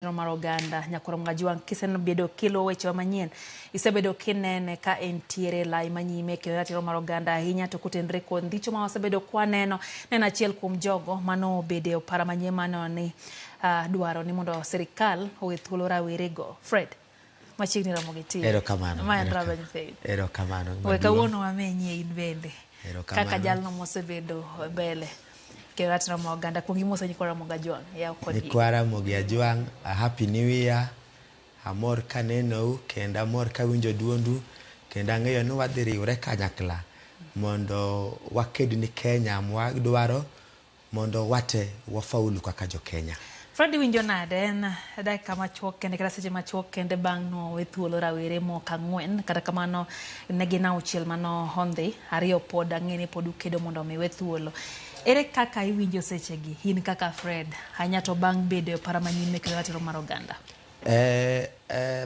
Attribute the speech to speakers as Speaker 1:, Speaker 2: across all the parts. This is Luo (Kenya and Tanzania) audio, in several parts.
Speaker 1: Mar oganda Nyakwar Mgajwang' kisebedo kiluwo wechewa manyien isebedo kinene ka entiere lai manyime kendo ratiro mar oganda ahinya to kotenre kod ndicho ma wasebedo kwaneno ne en achiel kuom jogo manobedo e opara manyien mano ni dwaro ni mondo sirikal owe thuolo rawerego. Fred machiegni romo gi tim.
Speaker 2: Erokamano.
Speaker 1: Ma en Raben Faith.
Speaker 2: Erokamano.
Speaker 1: We kawuono wamenyie in bende
Speaker 2: Erokamano.
Speaker 1: kaka jalno mosebedo mbele kendo ratiro mar oganda kuong imose nyikwa Ramogi Ajwang' yaw kodgi.
Speaker 2: Nyikwa Ramogi Ajwang', a happy new year. Amor kanenou kendo amor kawinjo duondu kendo ang'eyo ni wadhi riwre kanyakla mondo waked ni Kenya mwadwaro mondo wate wafaulu kaka jo Kenya.
Speaker 1: Fred iwinjo nade en dakika machuok kende kata seche machuok kende bang' nowe thuolo rawere moko ang'wen kata kamano ne gin auchiel mano ondhi ariyo pod ang'e ni pod ukedo mondo omi we thuolo. Ere kaka iwinjo sechegi in kaka Fred ahinya to bang' bedo e opara manyime kendo ratiro mar oganda?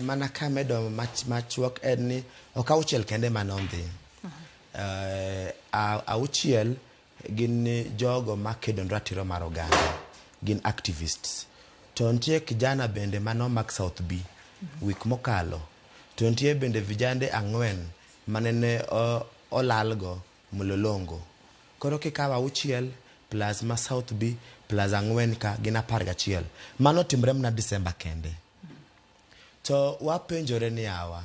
Speaker 2: Mana kamedo machuok en ni ok auchiel kende mane ondhi. Auchiel gin jogo makedo ne ratiro mar oganda, gin activists. To nitie kijana bende manomak South B week mokalo. To nitie bende vijande ang'wen manene olalgo Mlolongo. Koro kikawo auchiel plus ma South B plus ang'wen ka gin 11. Mano timre mana December kende. To wapenjore ni yawa,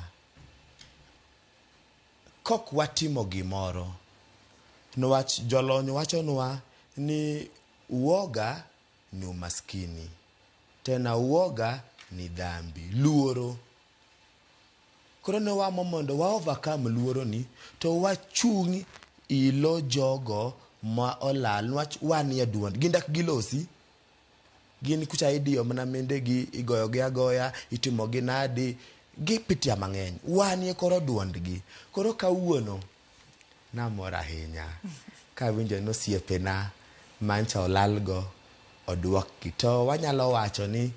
Speaker 2: kok watimo gimoro, niwach jolony wachonwa ni uoga ni umaskini, tena uoga ni dhambi, luoro. Koro ne wamo mondo wa overcome luoro ni to wachung' ilo jogo ma olal niwach wanie duond gin dak gilosi. Gin kucha idiyo mana mindegi, igoyogi agoya, itimogi nadi, gipitia mang'eny. Wanie koro duondgi. Koro kawuono namor ahinya kawinjo ni osiepena mancha olalgo oduokgi. To wanyalo wacho ni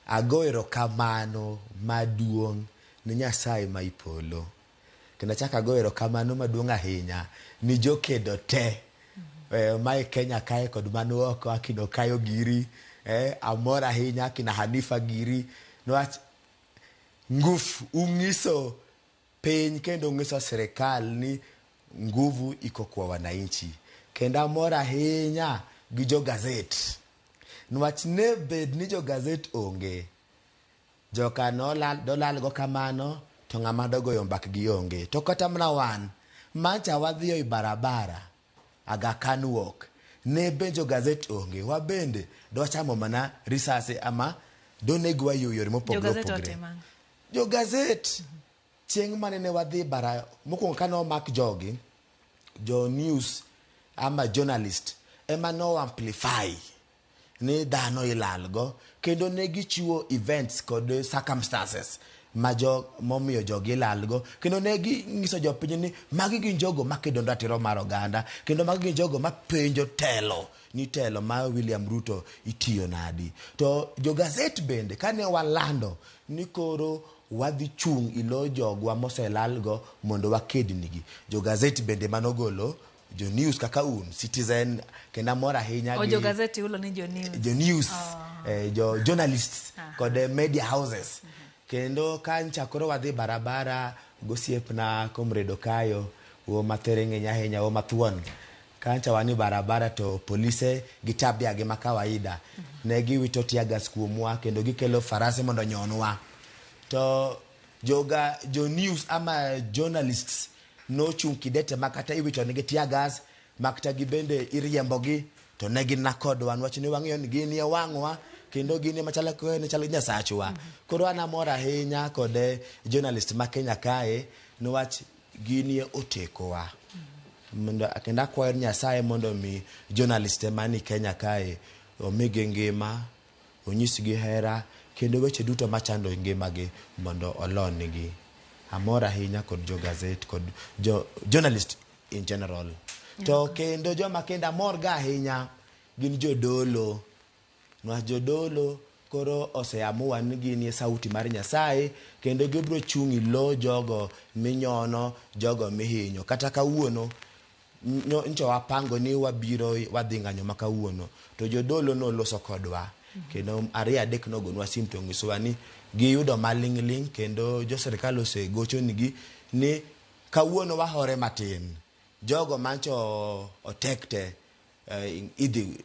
Speaker 2: ago erokamano maduong' ne Nyasaye ma i polo. Kendo achako ago erokamano maduong' ahinya ni jokedo te mae Kenya kae kod man oko, akina Okayo giri, amor ahinya akina Hanifa giri, niwach ngufu ung'iso piny kendo ung'iso sirikal ni nguvu iko kwa wananchi. Kendo amor ahinya gi jo gazet, niwach ne bed ni jo gazet onge, joka nolal, dolalgo kamano to ng'ama dogoyo mbakgi onge. To kata mana wan, mancha wadhiyo e barabara, Aga Khan Walk, ne be jo gazet onge, wabende dwachamo mana risase ama donegwa yo yore mopogore
Speaker 1: Jo gazet
Speaker 2: opogore.
Speaker 1: otimo ang'o?
Speaker 2: Jo gazet chieng' mane ne wadhi bara mokwongo kane omak jogi, jo news ama journalist ema no amplify ni dhano ilalgo kendo ne gichiwo events kod circumstances ma jo momiyo jogi ilalgo kendo ne ginyiso jopiny ni magi gin jogo makedo ne ratiro mar oganda kendo magi gin jogo mapenjo telo ni telo ma William Ruto itiyo nadi. To jo gazet bende kane walando ni koro wadhi chung' ilo jogwa moselalgo mondo wakednigi, jo gazet bende manogolo jo news kaka un Citizen kendo amor ahinya
Speaker 1: O
Speaker 2: gi
Speaker 1: jo gazeti ulo ni jo news.
Speaker 2: jo news jo journalists kod media houses. Kendo ka ncha koro wadhi barabara gosiepna Comrade Okayo, wuo mathere ng'eny ahinya, wuo mathuon. Ka ncha wan e barabara to polise gi tabia gi ma kawaida ne giwito tear gas kuomwa kendo gikelo farase mondo onyonwa. To joga jo news ama journalists nochung' kidete ma kata iwito nigi tear gas ma kata gibende iriembogi to ne gin na kodwa niwach ne wang'eyo ni gin e wang'wa kendo gin ema chalo chalo Nyasachwa. Koro an amor ahinya kod journalist ma Kenya kae niwach ginie otekowa. Mondo kendo akwayo Nyasaye mondo omi journalist mani Kenya kae omigi ngima, onyisgi hera kendo weche duto machando ngimagi mondo olonigi. Amor ahinya kod jo gazet kod jo journalist in general. To kendo joma kendo amor ga ahinya gin jodolo. Niwach jodolo koro oseamua ni ginie sauti mar Nyasaye kendo gibiro chung' e lo jogo minyono, jogo mihinyo. Kata kawuono nyocha wapango ni wabiro wadhi ng'anyo ma kawuono to jodolo noloso kodwa. Kendo ariyo adek nogonwa sim to onyisowa ni giyudo maling'ling' kendo jo sirikal osegochonigi ni kawuono wahore matin. Jogo mancho otek te idhi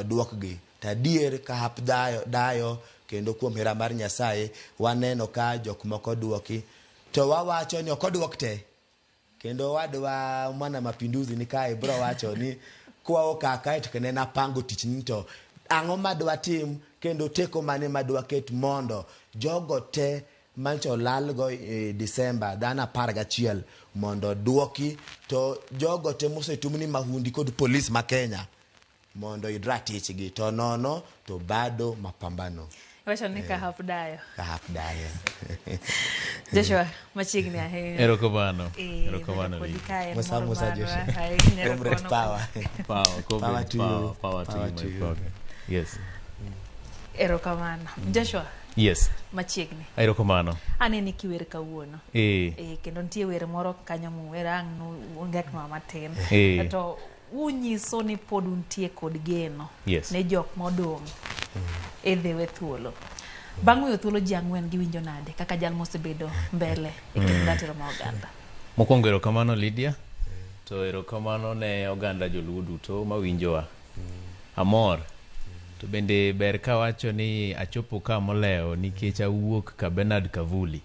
Speaker 2: duokgi. To adier ka hap dayo kendo kuom hera mar Nyasaye waneno ka jok moko duoki to wawacho ni ok oduok te. Kendo wadwa mwana mapinduzi ni kae bro wacho ni kwawo kaka to kendo en apango tich ni to ang'o madwa tim kendo teko mane madwa ket mondo jogo te mancho lalgo e Disemba dhano 11 mondo duoki to jogo te mosetumni mahundi kod polis ma Kenya mondo oyud ratichgi to nono to bado mapambano.
Speaker 1: Iwacho ni ka hap dayo.
Speaker 2: Ka hap dayo.
Speaker 1: Joshua, machiegni ahinya.
Speaker 3: Erokamano.
Speaker 1: Eh,
Speaker 3: Erokamano.
Speaker 1: bedo kodi
Speaker 3: Lee.
Speaker 1: kae en
Speaker 2: Musa
Speaker 1: mor
Speaker 2: Musa
Speaker 1: marwa
Speaker 2: Joshua.
Speaker 1: ahinya.
Speaker 2: Comrade
Speaker 1: Erokamano.
Speaker 2: power.
Speaker 3: Power,
Speaker 2: Power
Speaker 3: comrade,
Speaker 2: to you.
Speaker 3: power, power to
Speaker 2: Power
Speaker 3: you,
Speaker 2: to
Speaker 3: my
Speaker 2: you.
Speaker 3: brother. Yes.
Speaker 1: Erokamano. Joshua,
Speaker 3: Yes.
Speaker 1: machiegni.
Speaker 3: Erokamano.
Speaker 1: Aneni kiwer kawuono.
Speaker 3: Eh.
Speaker 1: Eh, kendo nitie wer moro kanyo muwer ang' ungeknwa matin.
Speaker 3: Eh.
Speaker 1: To unyiso ni pod untie kod geno
Speaker 3: Yes.
Speaker 1: ne jok modong' idhi we thuolo. Bang' weyo thuolo ji ang'wen giwinjo nade kaka jal mosebedo mbele e kind ratiro ma oganda?
Speaker 3: Mokwongo erokamano Lydia. To erokamano ne oganda joluo duto mawinjowa. Amor. To bende ber kawacho ni achopo ka molewo nikech awuok ka Bernard Kavuli.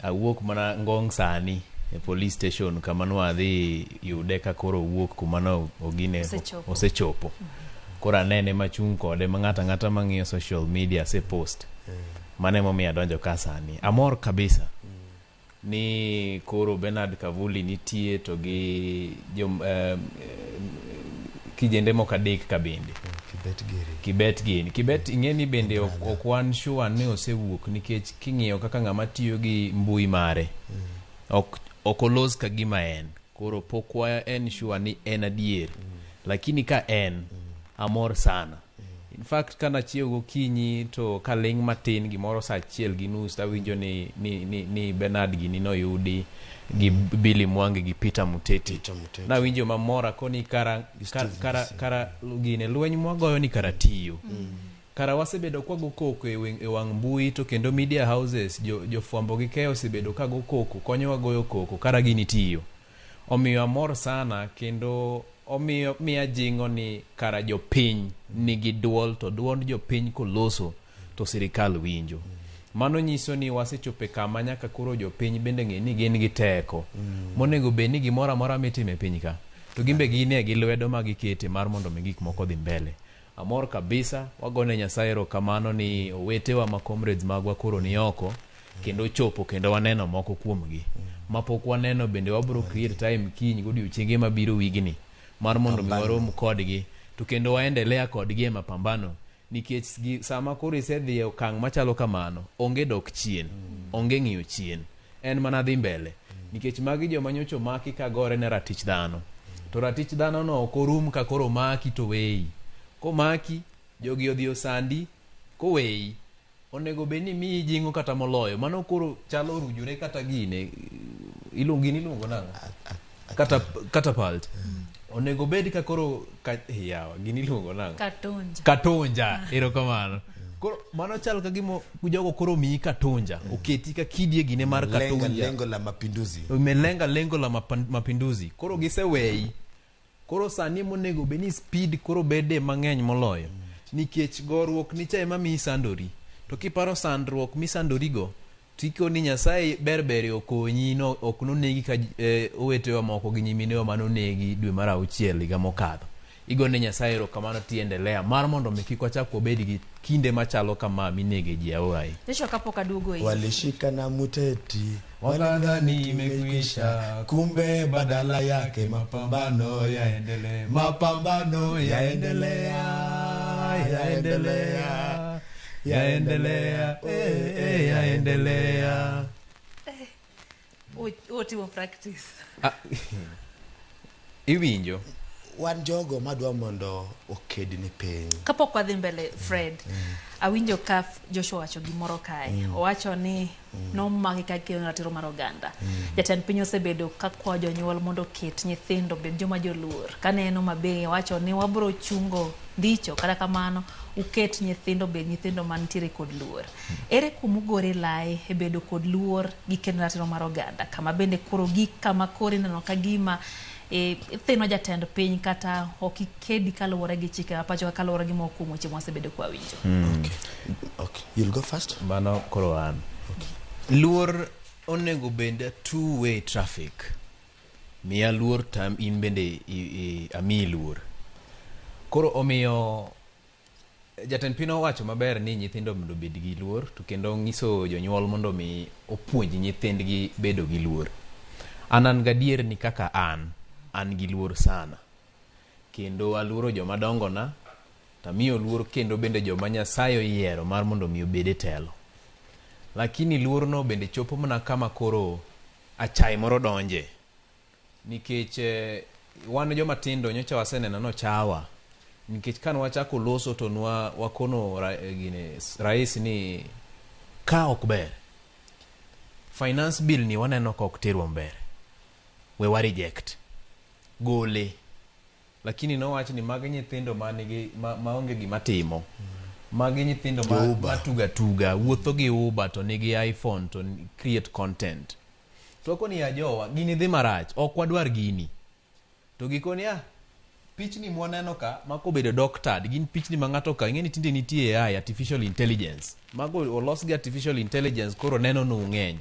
Speaker 3: Awuok mana ngong' sani e police station kama nwadhi yude ka koro owuok kuma no ogine
Speaker 1: Osechopo.
Speaker 3: osechopo. Koro anene machung' kode ma ng'ato ang'ata mang'iyo social media ase post. Mano emomiyo adonjo ka sani. Amor kabisa ni koro Bernard Kavuli nitie to gi jom, kijende moko adek ka bende.
Speaker 2: Kibet giri.
Speaker 3: Kibet gini. Kibet ing'e ni bende ok wan sure ni osewuok nikech king'iyo kaka ng'ama tiyo gi mbui mare ok olos ka gima en. Koro pok wa en sure ni en adier. Lakini ka en amor sana. In fact kanachiew gokinyi to kaling' matin gimoro saa 1:30 tawinjo ni Bernard gini noyudi gi Billy Mwangi gi Peter Muteti.
Speaker 2: Peter Muteti.
Speaker 3: Nawinjo mamor akoni kara
Speaker 2: Steve
Speaker 3: kara
Speaker 2: Mbise.
Speaker 3: kara gine lweny mwagoyo ni kara tiyo. Kara wasebedo kwago koko e wang' mbui to kendo media houses jofwambo gi keyo osebedo kago koko konyowa goyo koko kara gini tiyo. Omiyo amor sana kendo omiyo miya jing'o ni kara jopiny nigi duol to duond jopiny koloso to sirikal winjo. Mano nyiso ni wasechopo e kama nyaka koro jopiny bende ng'e ni gin gi teko. Monego bed ni gimoro amora mitimo e piny ka to gin be ginie gi lwedo ma gikete mar mondo mi gik moko dhi mbele. Amor kabisa, wagone Nyasaye erokamano ni owetewa ma comrades magwa koro ni oko kendo chopo kendo waneno moko kuomgi. Mapok waneno bende wabro create time kiny godiochienge mabiro wigni mar mondo mi warom kodgi to kendo waendelea kodgi e mapambano nikech sama koro isedhi e okang' machalo kamano onge dok chien, onge ng'iyo chien, en mana dhi mbele nikech magi joma nyocha omaki ka gore ne ratich dhano to ratich dhano no ok orum ka koro omaki to weyi komaki jogi odhi osandi koweyi onego bed ni miyi jing'o kata moloyo mano koro chalo orujore kata gine iluongo gini iluongo nang'o kata catapult onego bed ka koro yawa gini iluongo nang'o
Speaker 1: Katunja.
Speaker 3: katunja erokamano koro mano chal ka gima jogo koro miyi katunja oketi ka kidie gine mar
Speaker 2: Lenga
Speaker 3: katunja
Speaker 2: lengo la mapinduzi.
Speaker 3: umelenga lengo la mapinduzi koro giseweyi koro sani monego bed ni speed koro bede mang'eny moloyo nikech goruok nicha ema miyi sandori to kiparo sandruok misandorigo tikoni Nyasaye ber ber okonyi no ok nonegi ka owetewa moko gi nyiminewa manonegi dwe mar 6 higa mokadho igone Nyasaye erokamano tiendelea mar mondo mi kik wachak wabed gi kinde machalo kama minege ji aoaye.
Speaker 1: Joshua kapok aduogo iri.
Speaker 2: Walishika na Muteti
Speaker 3: Wakadhani imekwisha,
Speaker 2: kumbe badala yake mapambano yaendelee, mapambano yaendelea, yaendelea,
Speaker 3: yaendelea, yaendelea.
Speaker 1: Utimo practice.
Speaker 3: Iwinjo?
Speaker 2: Wan jogo madwa mondo oked ni piny.
Speaker 1: Kapok wadhi mbele Fred, awinjo ka Joshua wacho gimoro kae. Owacho ni nomaki ka kedo ratiro mar oganda. Jatend piny osebedo ka kwayo jonyuol mondo oket nyithindo obed joma joluor. Kaneno mabe owacho ni wabro chungo ndicho, kata kamano uket nyithindo obed nyithindo mantiere kod luor. Ere kumugore lai e bedo kod luor gi kedo ratiro mar oganda? Kama bende koro gik kama koro ineno ka gima ithino jatend piny kata ok ikedi kaluwore gi chike ma pacho ka kaluwore gi moko kuom weche mwasebedo kwawinjo.
Speaker 2: Okay. Okay. You'll go first.
Speaker 3: Mano koro an. Luor onego bed a two way traffic. Miya luor to in bende amiyi luor. Koro omiyo jatend piny owacho maber ni nyithindo mondo obed gi luor to kendo nyiso jonyuol mondo mi opuonj nyithindgi bedo gi luor. An gadier ni kaka an gi luor sana. Kendo aluoro joma dongona, tamiyo luor kendo bende joma Nyasaye oyiero mar mondo mi obed e telo. Lakini luorno bende chopo mana kama koro achai moro donje. Nikech wan joma tindo nyocha waseneno nochawa. Nikech kane wachako loso to nwa wakono rais ni ka ok ber. Finance bill ni waneno ka ok terwa maber. We wa reject. Gole. Lakini nowach ni magi nyithindo manigi maonge gima timo. Magi nyithindo ma tuga tuga, wuotho gi Uber to nigi iPhone to create content. To koni ya jowa, gini dhi marach, ok wadwar gini. To gikoni pichni mwaneno ka, mako obedo doctored, gin pichni ma ng'ato ka, ing'e ni tinde nitie AI, artificial intelligence. Mago olos gi artificial intelligence, koro neno nu ng'eny.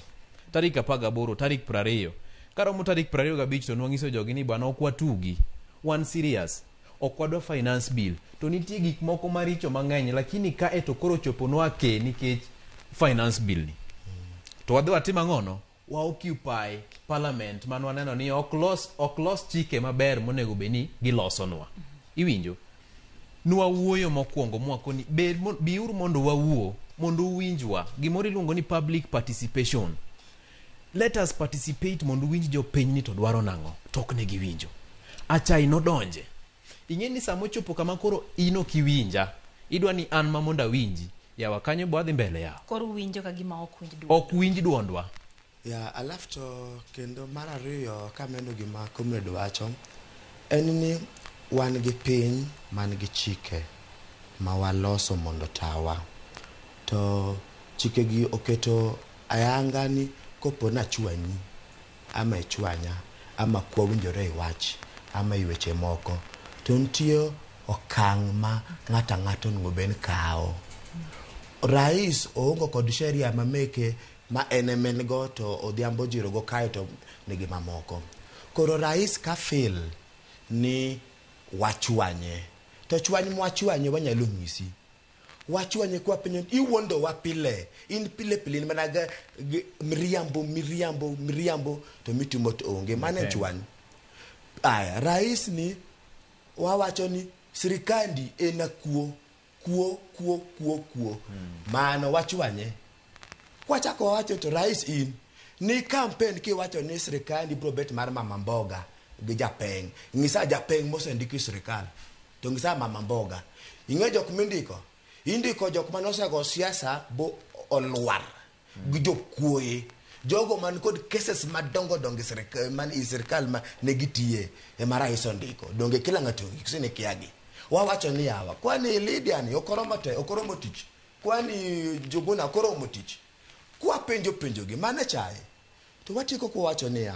Speaker 3: Tarik 18, tarik 20. Karomo tarik 25 to nwang'iso jogi ni bwana ok watugi. Wan serious. Ok wadwa finance bill. To nitie gik moko maricho mang'eny, lakini kae to koro choponwa ke nikech finance bill ni. To wadhi watim ang'ono? Wa occupy parliament man waneno ni ok los chike maber monego bed ni gilosonwa. Iwinjo? Nwawuoyo mokwongo mwakoni, biuru mondo wawuo, mondo uwinjwa. Gimoro iluongo ni public participation. Let us participate mondo uwinj jopiny ni to dwaro nang'o, to ok ne giwinjo. Achai nodonje. Ing'e ni sama ochopo kama koro in ok iwinja, idwa ni an ma mondo awinji, yawa kanyo bo adhi mbele yawa.
Speaker 1: Koro uwinjo ka gima ok winj duond.
Speaker 3: Ok winj duondwa.
Speaker 2: Ya, alafu to kendo mar ariyo kameno gima comrade wacho en ni wan gi piny man gi chike ma waloso mondo tawa. To chikegi oketo ayanga ni kopo nachwanyi ama ichwanya ama kwa winjore e wach ama e weche moko to nitie okang' ma ng'ato ang'ata onego bed ni kawo. Rais oongo kod sheria ma meke ma en ema en go to Odhiambo ojiro go kae to nigi mamoko. Koro rais ka feel ni wachwanye to chwany mwachwanye wanyalo nyisi. Wachwanye kwa penjo iwuondowa pile, in pile pile in mana gi miriambo miriambo miriambo to mitimo to onge. Mano en chwany. Aya, rais ni wawacho ni sirikandi en akuo, kuo kuo kuo kuo. Mano wachwanye. Kwachako wawacho to rais in ni campaign kiwacho ni sirikandi biro bet mar mama mboga gi japeng. Ng'isa japeng mosendiki sirikal to ng'isa mama mboga. Ing'e jok mindiko? Indiko jok mane osego siasa bo olwar gi jokuoye. Jogo man kod cases madongo dongo man e sirikal ma ne gitiye ema rais ondiko. Donge kila ng'ato ong'e ni kiagi. Wawacho ni yawa, kwani Lydia ni ok oromo te, ok oromo tich. Kwani Jogona ok oromo tich. Kwa penjo penjo gi mane chaye. To watieko kwawacho niya,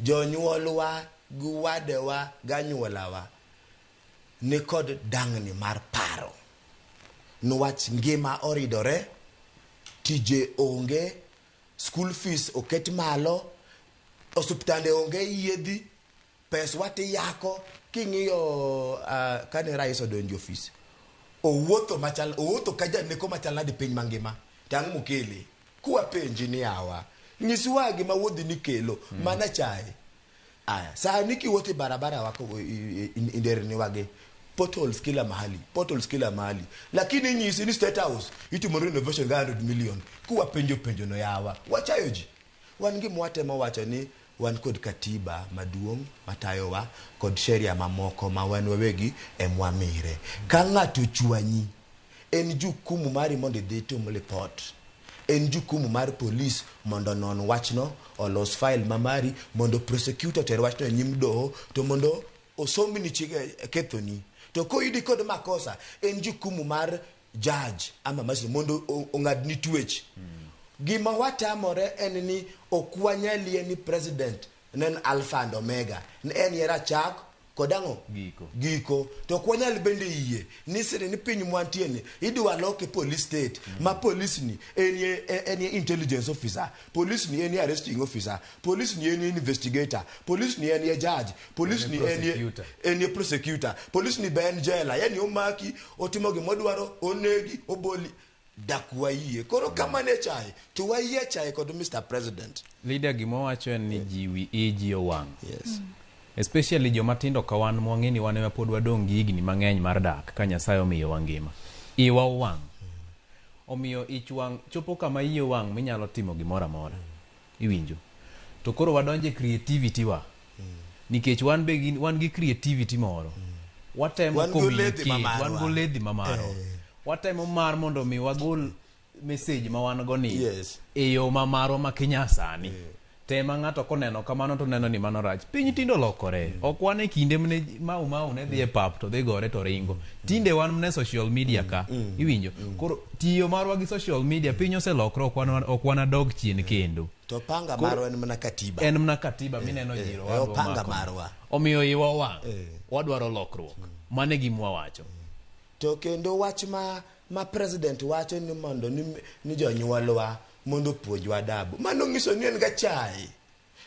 Speaker 2: jonyuolwa gi wadewa gi anyuolawa ni kod dang'ni mar paro. Niwach ngima oridore, tije onge, school fees oket malo, osiptande onge yiedhi, peswa tiyako. King'iyo kane rais odonjo ofis, owuotho machal, owuotho ka janeko machal nade piny mangima, to ang'o mokele? Kwapenji ni yawa, nyiswa gima wuodhi ni kelo, mana chae. Aya, sani kiwuotho e barabara wako nderni wagi, potholes kila mahali, potholes kila mahali. Lakini nyisi ni State House itimo renovation ga 100 million. Kuwapenjo penjo no yawa, wachayo ji. Wan gima watemo wacho ni Wan kod katiba maduong' matayowa kod sheria mamoko ma wan wawegi emwamire. Ka ng'ato chwanyi, en jukumu mari mondo idhi itim lipot. En jukumu mar polis mondo onon wachno, olos file ma mari mondo prosecutor oter wachno e nyim doho to mondo osomni chik kethoni. To koyudi kod makosa, en jukumu mar judge ama magistrate mondo ong'adni twech. Gima watamore en ni ok wanyal yie ni president ne en alpha and omega, ne en ye rachak kod ang'o?
Speaker 3: Giko.
Speaker 2: Giko. To ok wanyal bende yie ni siri ni piny mwantie ni idwa loke police state ma police ni en ye, en ye intelligence officer, police ni en ye arresting officer, police ni en ye investigator, police ni en ye judge, police ni en ye
Speaker 3: prosecutor.
Speaker 2: En ye prosecutor, police ni be en jela, yani omaki, otimo gimodwaro, onegi, oboli. Dak wayie. Koro kama ne chae, to wayie chae kod Mr. President.
Speaker 3: Leader, gima wacho en ni ji wi iji owang'.
Speaker 2: Yes.
Speaker 3: Especially joma tindo ka wan mwang'e ni wan ema pod wadong' gi higni mang'eny mar dak ka Nyasaye omiyowa ngima. Iwa owang'. Omiyo ich wang' chopo kama iyi owang' minyalo timo gimoro amora. Iwinjo? To koro wadonjo e creativity wa. Nikech wan be gin, wan gi creativity moro. Watemo
Speaker 2: Wan gi oledhi
Speaker 3: communicate,
Speaker 2: ma marwa.
Speaker 3: wan gi oledhi ma marwa. Watemo mar mondo mi wagol message ma wan go ni
Speaker 2: Yes.
Speaker 3: e yo ma marwa ma kinyasani. Tema ng'ato koneno kamano to neno ni mano rach. Piny tinde olokore. Ok wan e kinde mane mau mau ne dhi e pap to dhi gore to ringo. Tinde wan mne social media ka. Iwinjo? Koro tiyo marwa gi social media piny oselokre ok wan ok wanadog chien kendo.
Speaker 2: To panga marwa en mana katiba.
Speaker 3: En mana katiba mineno jiro wadwa
Speaker 2: opanga
Speaker 3: omako.
Speaker 2: marwa.
Speaker 3: Omiyo iwa owang'. Wadwaro lokruok. Mano e gima wawacho.
Speaker 2: To kendo wach ma president wacho ni mondo ni jonyuolwa mondo opuonjwa adabu. Mano nyiso ni en ga chae.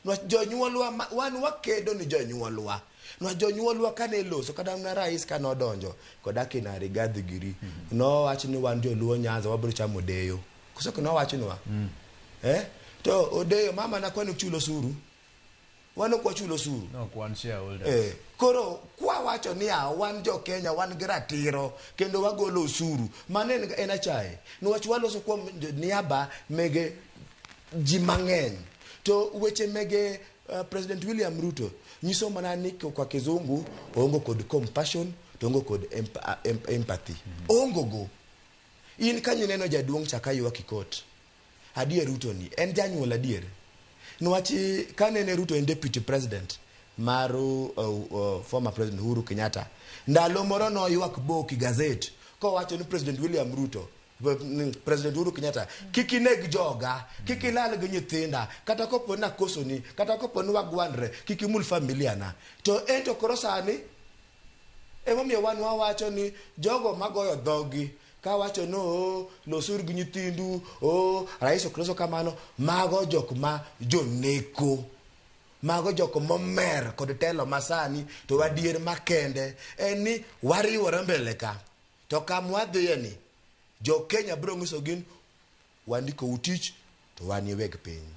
Speaker 2: Nwach jonyuolwa wan wakedo ni jonyuolwa. Nwach jonyuolwa kane loso kata mana rais kane odonjo kod akina Rigathi giri. Nowach ni wan joluo Nyanza wabiro chamo odeyo. Koso ok nowachnwa? To odeyo mama na kwani chulo osuru. Wan ok wachulo osuru.
Speaker 3: No, ok wan shareholders.
Speaker 2: Koro kwa wacho ni a wan jo Kenya wan gi ratiro kendo wagolo osuru. Mano en achaye. Niwach waloso kuom niaba mege ji mang'eny. To weche mege President William Ruto nyiso mana ni kwa kizungu ongo kod compassion to ongo kod empathy. Ongo go. In kanyo ineno jaduong' cha ka ywak e court. Adier Ruto ni en janyuol adier. Niwach kanene Ruto en deputy president mar former president Uhuru Kenyatta, ndalo moro noywak bok e gazet kowacho ni President William Ruto, President Uhuru Kenyatta, kik ineg joga, kik ilal gi nyithinda, kata kopo ni akosoni, kata kopo ni wagwandre, kik imul familia na. To en to koro sani emomiyo wan wawacho ni jogo magoyo dhogi kawacho ni oo, losuru gi nyithindu, oo, rais ok loso kamano, mago jok ma joneko. Mago jok momer kod telo masani, to adier makende en ni wariwore mbele ka. To kama wadhiye ni, jo Kenya biro nyiso gin wandikou tich to wan e weg piny.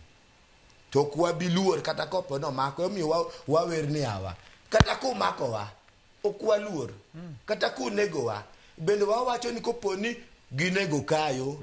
Speaker 2: To ok wabi luor kata kopo ni omako, emomiyo wawer ni yawa. Kata kumakowa, ok waluor. Kata kunegowa, bende wawacho ni kopo ni ginego kayo,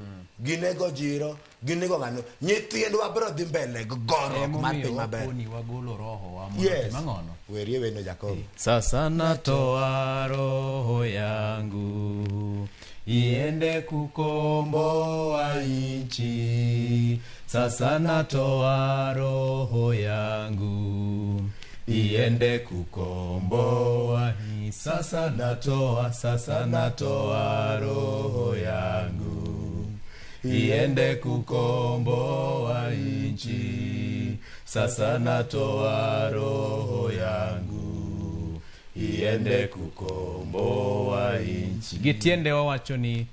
Speaker 2: ginego jiro, ginego ng'ano, nyithindwa biro dhi mbele gi goruok mar
Speaker 3: Emomiyo
Speaker 2: piny maber.
Speaker 3: wakoni wagolo roho wa mondo
Speaker 2: Yes.
Speaker 3: otim ang'ono?
Speaker 2: Werie wendo Jacob.
Speaker 3: Sasa natoa roho yangu iende kukomboa nchi. Sasa natoa roho yangu iende kukomboa nchi. Sasa natoa, sasa natoa roho yangu iende kukomboa nchi. Sasa natoa roho yangu iende kukomboa nchi. Gi tiende wawacho ni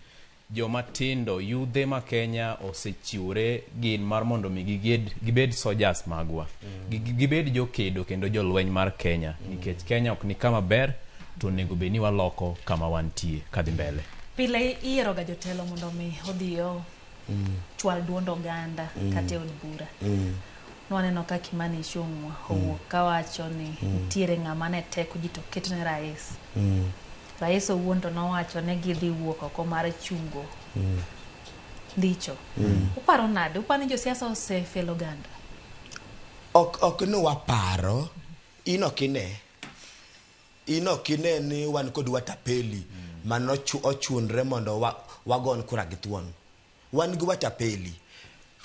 Speaker 3: joma tindo, yudhe ma Kenya osechiwore gin mar mondo mi gibed soldiers magwa. Gibed jokedo kendo jolweny mar Kenya. Nikech Kenya ok ni kama ber, to onego bed ni waloko kama wantie kadhi mbele.
Speaker 1: Pile iyiero ga jotelo mondo mi odhi o chwal duond oganda kata e od bura. Nwaneno ka Kimani Ichung'wa owuok kawacho ni nitiere ng'ama ne teko ji to ketne rais. Rais owuon to nowacho ni gidhi wuok oko mar chungo ndicho. Uparo nade? Uparo ni josiasa osefelo oganda?
Speaker 2: Ok ni waparo, in ok ine. In ok ine ni wan kod watapeli mano ochunre mondo wagon kura gi thuon. Wan gi watapeli.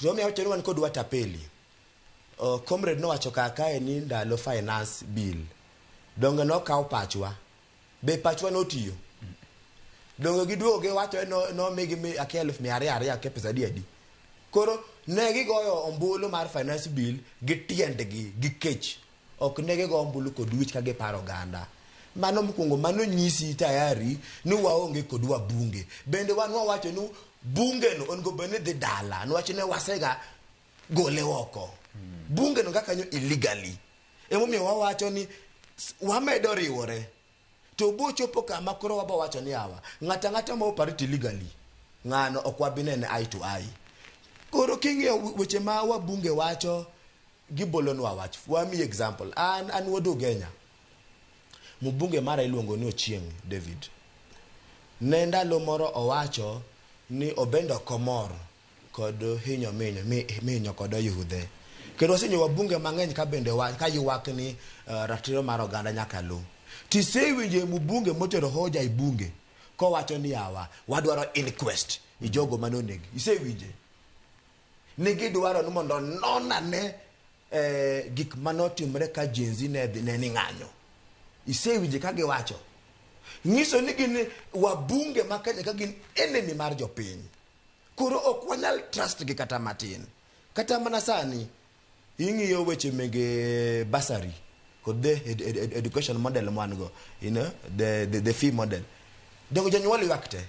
Speaker 2: To omiyo awacho ni wan kod watapeli. Comrade nowacho kar kae ni ndalo finance bill. Donge nokaw pachwa? Be pachwa notiyo? Donge giduogo giwacho ni nomigi akia 200,000 akia pesa adi adi. Koro ne gigoyo ombulu mar finance bill gi tiendgi gi kech. Ok ne gigo ombulu kod wich ka giparo oganda. Mano mokwongo mano nyisi tayari ni waonge kod wabunge. Bende wan wawacho ni bunge no onego bed ni dhi dala niwach ne wasega gole oko. Bunge no kaka kanyo illegally. Emomiyo wawacho ni wamedo riwore. To bochopo kama koro wabo wacho ni awa ng'ata ng'ata ma operate illegally ng'ano ok wabi nene eye to eye. Koro king'iyo weche ma wabunge wacho gibolonwa wach. Wamiyi example. An wuod Ugenya. Mbunge mara iluongo ni Ochieng David. Ne ndalo moro owacho ni obende ok omor kod hinyo minyo kod oyudhe. Kendo wasenyo wabunge mang'eny ka bende ka ywak ni ratiro mar oganda nyaka lu. Tisewinjo mbunge motero hoja e bunge kowacho ni yawa wadwaro inquest i jogo mane onegi. Isewinje? Ni gidwaro ni mondo non ane gik manotimre ka Gen Z ne ni ng'anyo. Isewinje ka giwacho. Nyiso ni gin wabunge ma Kenya ka gin enemy mar jopiny. Koro ok wanyal trust gi kata matin. Kata mana sani, ing'iyo weche mege bursary kod the education model mwan go, you know, the fee model. Dongo jonyuol ywak te.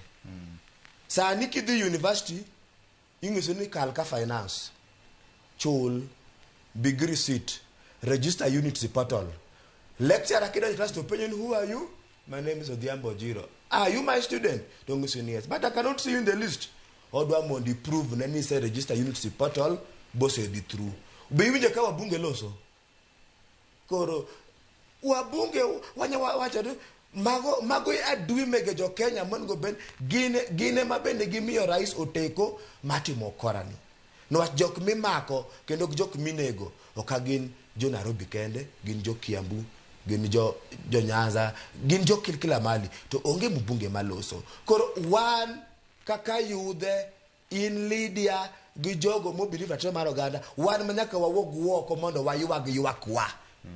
Speaker 2: Sani kidhi university, ing'iso ni kal ka finance, chul, big receipt, register units e portal. Lecturer kidonjo class to penjo ni who are you? My name is Odhiambo Ojiro. Are you my student? To ng'iso ni yes. But I cannot see you in the list. Odwa mondo i-prove ne ni ise register units e portal bosedhi through. Be iwinjo ka wabunge loso? Koro wabunge wanya wacho ni mago e adui mege jo Kenya monego bed gin ema bende gimiyo rais oteko matimo korani. Niwach jok mimako kendo jok minego ok gin jo Nairobi kende, gin jo Kiambu, gin jo Nyanza, gin jo kila mahali to onge mbunge maloso. Koro wan kaka yudhe in Lydia gi jogo mobelieve ratiro mar oganda, wan ma nyaka wawuog oko mondo waywag ywakwa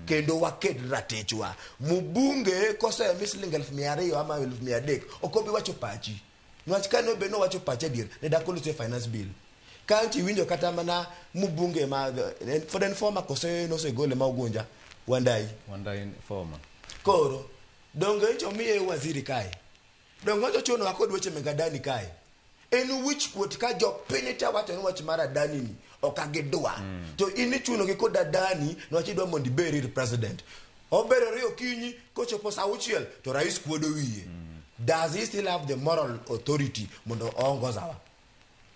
Speaker 2: kendo waked ratichwa. Mbunge kosemi siling 200,000 ama 300,000 ok obi wacho pachi. Niwach kane obed nowacho pache adier, ne dak oloso e finance bill. Kaeto iwinjo kata mana mbunge ma pod en former kose nosegole ma Ugunja Wandai.
Speaker 3: Wandai former.
Speaker 2: Koro donge nyocha omiye waziri kae? Donge nyocha ochunowa kod weche meg Adani kae? En wich kuot ka jopiny te wacho ni wach mar Adani ni ok gidwa. To in ichuno gi kod Adani niwach idwa mondo ibed ir president. Oberore okinyi kochopo saa 6 to rais kuodo wiye. Does he still have the moral authority mondo oongozawa?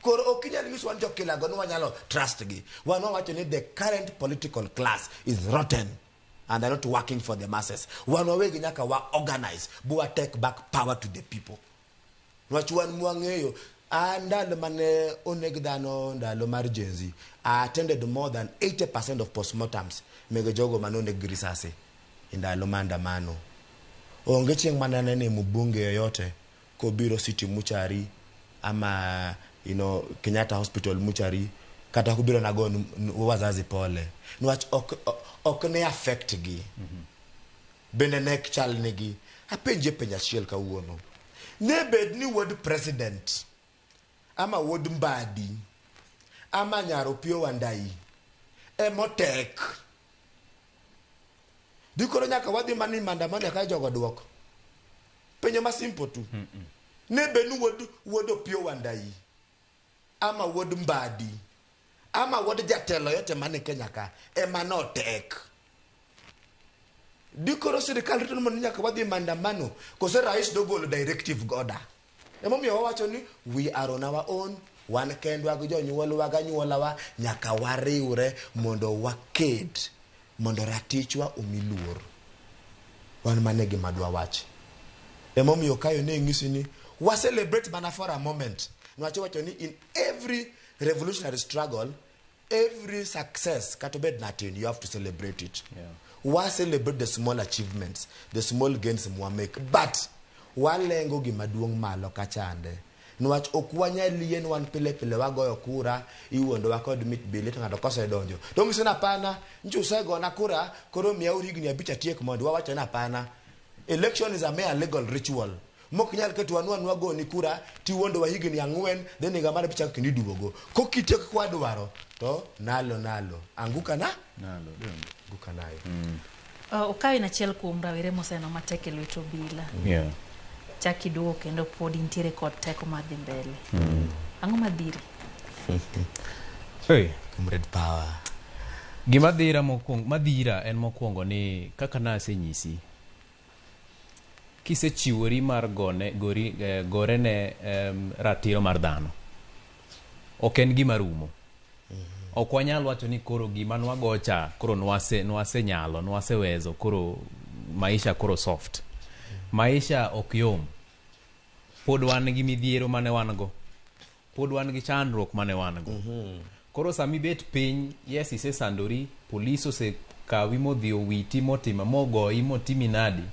Speaker 2: Koro ok inyal nyiso wan jokilago ni wanyalo trust gi. Wan wawacho ni the current political class is rotten and are not working for the masses. Wan wawegi nyaka wa organize bu wa take back power to the people. Niwach wan mwang'eyo an ndalo mane oneg dhano ndalo mar Gen Z, I attended more than 80% of postmortems mege jogo mane oneg gi risasi e ndalo maandamano. Onge chieng' mane anene mbunge yoyote kobiro City Mortuary ama Kenyatta Hospital Mortuary kata kobiro nago wazazi pole. Niwach ok ne affect gi. Bende ne chal nigi. Apenje penjo achiel kawuono. Ne bed ni wuod president ama wuod Mbadi ama nyar Opiyo Wandayi emotek. Dikoro nyaka wadhi mani maandamano ka jogo duok. Penjo ma simple tu. Ne bed ni wuod Opiyo Wandayi ama wuod Mbadi ama wuod jatelo yote mane Kenya ka ema notek. Dikoro sirikal rito ni mondo nyaka wadhi maandamano kose rais dogolo directive order. Emomiyo wawacho ni we are on our own, wan kendwa gi jonyuolwa gi anyuolawa nyaka wariwre mondo waked mondo ratichwa omi luor. Wan mano e gima dwa wach. Emomiyo kayo ne ng'isi ni wa celebrate mana for a moment. Niwach iwacho ni in every revolutionary struggle Every success, kata obed natin, you have to celebrate it.
Speaker 3: Yeah.
Speaker 2: Wa celebrate the small achievements, the small gains mwa make, but walengo gima duong' malo kachande. Niwach ok wanyal yie ni wan pile pile wagoyo kura, iwuondowa kod mit bili to ng'ato kosedonjo to ng'iso ni hapana, nchi usegona kura, koro miyauru higni 5 atiek mondo wawacho ni hapana. Election is a mere legal ritual. Mok nyal keto wan wan wagoni kura tiwuondowa higni 4, then higa mar 5 kendo iduogo. Kokitieko kaka wadwaro to nalo nalo anguka na
Speaker 3: Nalo, donge.
Speaker 2: anguka nayo.
Speaker 1: Okaw en achiel kuom rawere moseneno matek e lwet obila.
Speaker 3: Yeah.
Speaker 1: Chak iduogo kendo pod intiere kod teko mar dhi mbele. Ang'o madhiri?
Speaker 3: Hey.
Speaker 2: Comrade power.
Speaker 3: Gima dhira mokwongo, madhira en mokwongo ni kaka nasenyisi, kisechiwori mar gone, gori, gore ne ratiro mar dhano, ok en gima rumo. Ok wanyal wacho ni koro gima nwagocha, koro nwasenyalo, nwasewezo, koro maisha koro soft. Maisha ok yom. Pod wan gi midhiero mane wan go. Pod wan gi chandruok mane wan go. Koro sama ibet piny, yes, isesandori, polis osekawi modhi owiti, motimo, mogoyi, motimi nadi.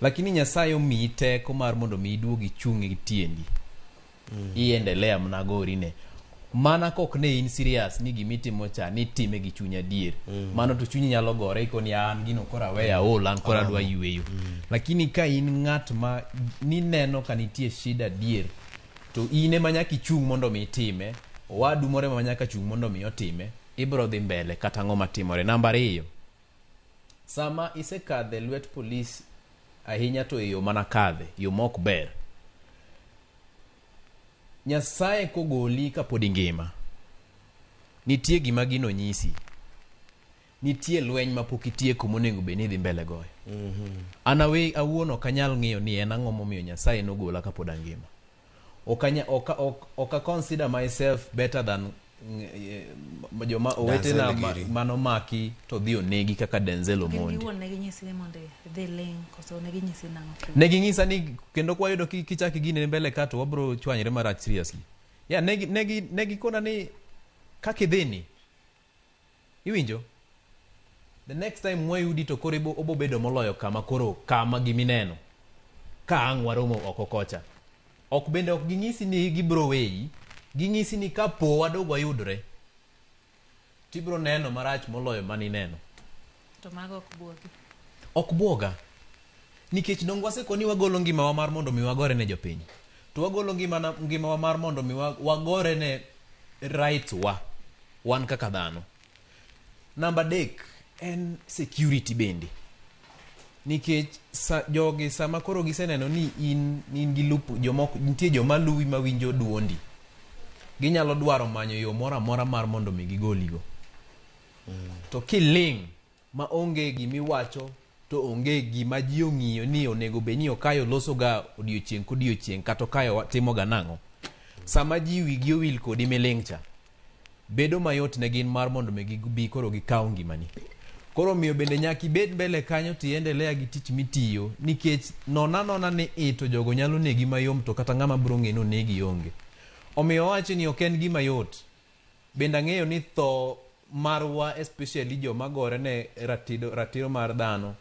Speaker 3: Lakini Nyasaye omiyi teko mar mondo mi iduog ichung' gi tiendi. Iendelea mana gorine. Mana kok ne in serious ni gimitimo cha ni time gi chuny adier. Mano to chunyi nyalo gore ikoni an gino koro aweya aol, an koro adwa yweyo. Lakini ka in ng'at ma nineno ka nitie shida adier, to in ema nyaka ichung' mondo mi itime, owadu moro ema nyaka chung' mondo mi otime, ibiro dhi mbele kata ang'o matimore. Namba 2, sama isekadhe lwet polis ahinya to e yo mana kadhe, yo mok ber, Nyasaye kogoli kapod ingima, nitie gima gino nyisi. Nitie lweny mapok itieko monego bed ni idhi mbele goyo. An awuon ok anyal ng'iyo ni en ang'o momiyo Nyasaye nogola kapod angima. Ok a consider myself better than joma owetena manomaki to dhi onegi kaka Denzel Omondi.
Speaker 1: Gin ne ginyisi ni mondo idhi ling', koso ne ginyisi nang'o?
Speaker 3: Ne ginyisa ni kendo kwayudo kichak gine mbele ka to wabro chwanyre marach seriously. Yeah, ne gikona ni kaka idhi ni, iwinjo? The next time mwayudi to koro obo bedo moloyo kama koro kama gimineno. Ka ang' waromo oko kocha. Ok bende ok ginyisi ni gibro weyi, ginyisi ni kapo wadog wayudre, tibro neno marach moloyo manineno.
Speaker 1: To mago ok buogi.
Speaker 3: Ok buoga. Nikech dong wasekoni wagolo ngimawa mar mondo mi wagore ne jopiny. To wagolo ngimawa mar mondo mi wagore ne rights wa, wan kaka dhano. Namba 3 en security bende. Nikech jogi sama koro giseneno ni in gi lup, jomoko, nitie joma luwi mawinjo duondi. Ginyalo dwaro manyo yo moro amora mar mondo mi gigoligo. To kiling' ma onge gimiwacho, to onge gima ji ong'iyo ni onego bed ni Okayo losoga odiochieng' kodiochieng' kata Okayo timoga nang'o. Sama ji wigi owil kodi miling' cha, bedo mayot ne gin mar mondo mi gibi koro gikaw ngimani. Koro miyo bende nyaka ibed mbele kanyo to iendelea gi tich mitiyo, nikech nona nona ni i to jogo nyalo negi mayom to kata ng'ama biro ng'e ni onegi onge. Omiyo awacho ni ok en gima yot. Bende ang'eyo ni tho marwa especially joma gore ne ratiro mar dhano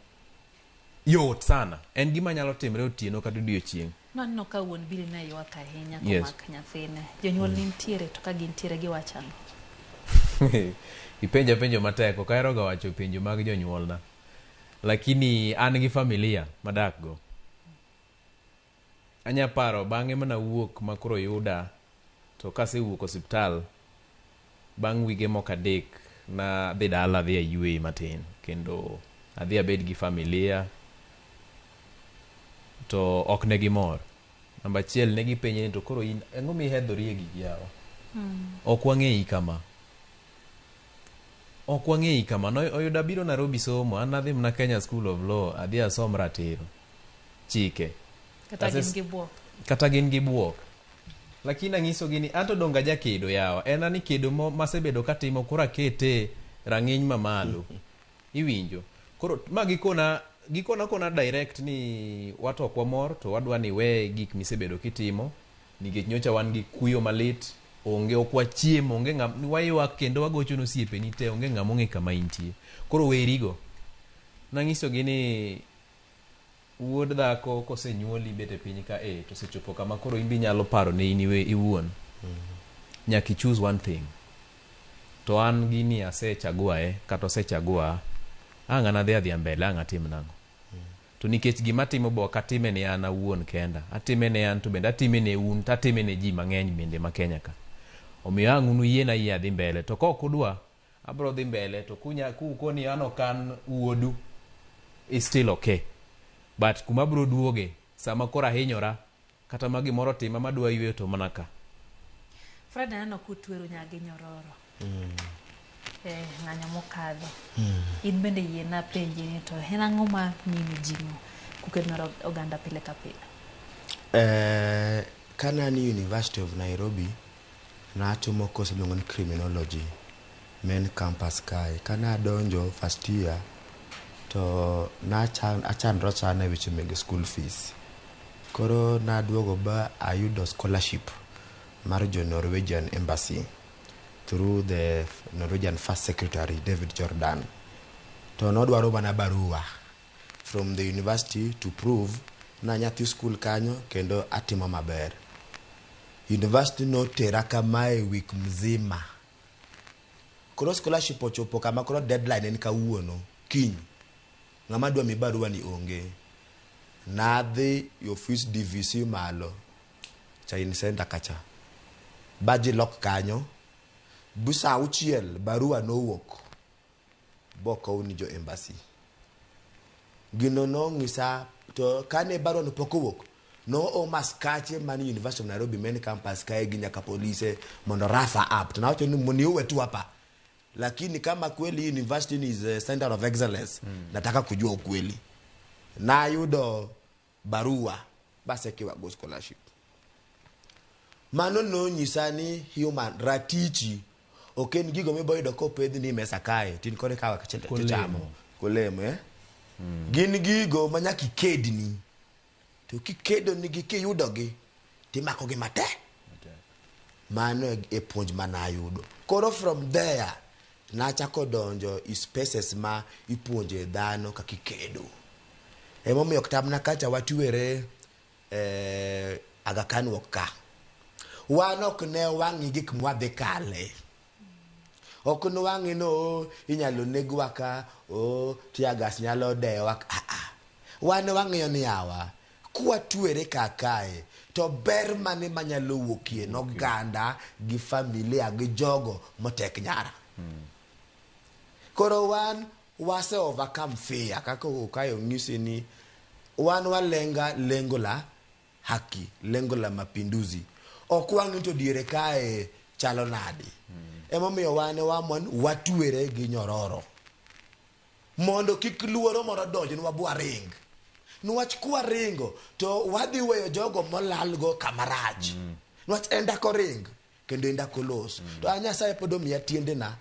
Speaker 3: yot sana. En gima nyalo timre otieno kata odiochieng'.
Speaker 1: Naneno ka wuon Billy ne ywak ahinya
Speaker 3: Yes.
Speaker 1: komak nyathine. Jonyuol nitiere to ka gintiere giwacho ang'o?
Speaker 3: Ipenja penjo matek, ok ahero ga wacho penjo mag jonyuolna. Lakini an gi familia madak go. Anya paro bang'e mana wuok ma koro yuda, to kasewuok osiptal, bang' wige moko 3 na dhi dala adhi aywe matin, kendo adhi abed gi familia, to ok ne gimor. Namba 1 ne gipenje ni to koro in ang'o mihedhori e gigi yawa? Ok wang'eyi kama. Ok wang'eyi kama. No, oyudo abiro Nairobi somo, an adhi mana Kenya School of Law, adhi asom ratiro, chike.
Speaker 1: Kata gin gi buok.
Speaker 3: Kata gin gi buok. Lakini ang'isogi ni anto donge ajakedo yawa. En ani kedo masebedo katimo koro akete rang'iny mamalo. Iwinjo. Koro ma gikona kona direct ni wato ok wamor to wadwa ni we gik misebedo kitimo nikech nyocha wan gi kuyo malit. Onge ok wachiemo, onge ng'am waywak kendo wagocho ne osiepeni te, onge ng'ama ong'e kama intie. Koro werigo. Nanyisogi ni wuod dhako kosenyuoli bet e piny ka e to osechopo kama koro in be inyalo paro ne in iwuon. Nyaka i choose one thing. To an gini asechagua e kata osechagua ang' an adhi adhiya mbele ang' atim nang'o. To nikech gima atimo be ok atime ne an awuon kenda, atime ne an to bende atime ne un to atime ne ji mang'eny bende ma Kenya ka. Omiyo ang' un uyiena ayie adhi mbele to ka ok udwa abro dhi mbele to kunya kukoni an ok an wuodu is still okay. But kuma abro duoge sama koro ahinyora kata ma gimoro otima madwa yweyo to mana ka.
Speaker 1: Fred aneno kutweru nyagi nyororo. Eh, ng'anyo mokadho. In bende yiena penji ni to en ang'o ma miyi mijing'o kukedo ne oganda pile ka pile?
Speaker 2: Kane an University of Nairobi, natimo course miluongo ni criminology main campus kae. Kane adonjo first year, to nachandora sana e weche meg school fees. Koro naduogo ba ayudo scholarship mar jo Norwegian Embassy through the Norwegian First Secretary David Jordan. To nodwaro mana barua from the university to prove na nyathi school kanyo kendo atimo maber. University notera kamae week mzima. Koro scholarship ochopo kama koro deadline en kawuono kiny. Ng'ama dwa mi barua ni onge. Nadhi e ofis DVC malo Chain Center kacha. Ba ji lok kanyo. Bu saa auchiel barua nowuok bokow ni jo embassy. Gino nong'isa to kane barua no pok owuok noom askache man University of Nairobi main campus kae gi nyaka polise mondo rafa up. To nawacho ni mniue tu hapa. Lakini kama kweli university is a center of excellence, nataka kujua ukweli. Nayudo barua basekiwa go scholarship. Mano nonyisa ni human ratichi ok en gigo mibo yudo kopedhni e mesa kae tin koro ikawo achiel tichamo kolemo eh? Gin gigo ma nyaka ikedni to kikedo nigi kiyudogi timakogi matek. Mano e puonj manayudo. Koro from there nachako donjo i spaces ma ipuonje dhano kaka ikedo. Emomiyo kata mana kacha watwere Aga Khan wuok ka. Wan ok ne wang'i gik mwadhi kale. Ok ne wang'i no oh, inyalo negwa ka, oh, tear gas nyalo deyowa ka. Ah, ah. Wan wang'iyo ni yawa, kwatwere ka kae, to ber mane manyalo wuokie noganda gi familia gi jogo motek nyara. Koro wan wase overcome fear kaka Okayo ng'isi ni wan walenga lengo la haki, lengo la mapinduzi. Ok wang'i to diere kae chalo nadi. Emomiyo wan wamon watwere gi nyororo. Mondo kik luoro moro donjnwa bwaring. Niwach kwaringo to wadhi weyo jogo molalgo kama rach. Niwach en dak oring kendo en dak olos. To a Nyasaye pod omiya tiendena,